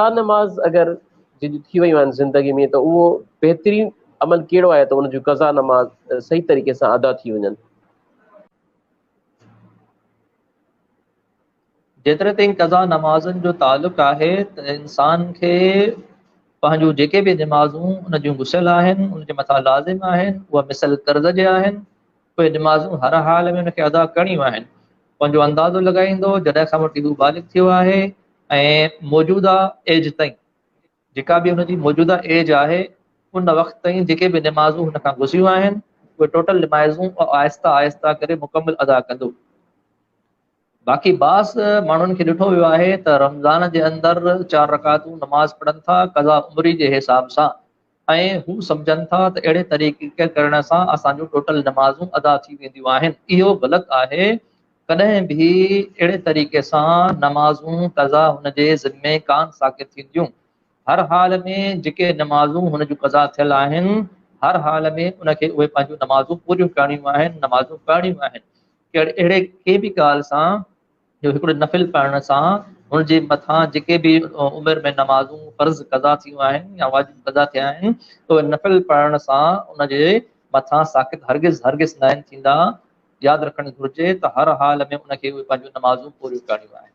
نماز اگر جن جون ٿي ويون آهن زندگي ۾ ته اهو بهترين عمل ڪهڙو آهي ته ان جون قضا نماز صحيح طريقي سان ادا ٿي وڃن؟ جيتري تائين قضا نمازن جو تعلق آهي ته انسان کي پنهنجون جيڪي به نمازون ان جون گسيل آهن، ان جي مٿان لازم آهن، اها مثل قرض جي آهن، اهي نمازون هر حال ۾ ان کي ادا ڪرڻيون آهن. پنهنجو اندازو لڳائيندو جڏهن کان وٺي هو بالغ ٿيو آهي ۽ موجوده ايج تائين جيڪا به هن جي موجوده ايج آهي ان وقت تائين جيڪي به نمازون هن کان گذريون آهن اهي ٽوٽل نمازون آهستي آهستي ڪري مڪمل ادا ڪندو. باقي بعض ماڻهن کي ڏٺو ويو آهي ته رمضان جي اندر چار رڪعتون نماز پڙهن ٿا قضا عمري جي حساب سان ۽ هو سمجهن ٿا ته اهڙي طريقي ڪرڻ سان اسان جون ٽوٽل نمازون ادا ٿي وينديون آهن. اهو غلط آهي. ڪڏهن به اهڙي طريقي سان نمازون قضا هن جي ذمي ڪانه ساقط ٿينديون. هر حال ۾ جيڪي نمازون هن جون قضا ٿيل آهن، هر حال ۾ ان کي اهي پنهنجون نمازون پوريون ڪرڻيون آهن، نمازون پڙهڻيون آهن. اهڙي ڪنهن به ڳالهه سان جو هڪڙو نفل پڙهڻ سان هن جي مٿان جيڪي به عمر ۾ نمازون فرض قضا ٿيون آهن يا واجب قضا ٿيا آهن اهي نفل پڙهڻ سان ان جي مٿان ساقط هرگز هرگز ناهن ٿيندا. ياد رکڻ گهرجي ته هر حال ۾ ان کي اهي پنهنجون نمازون پوريون ڪرڻيون آهن.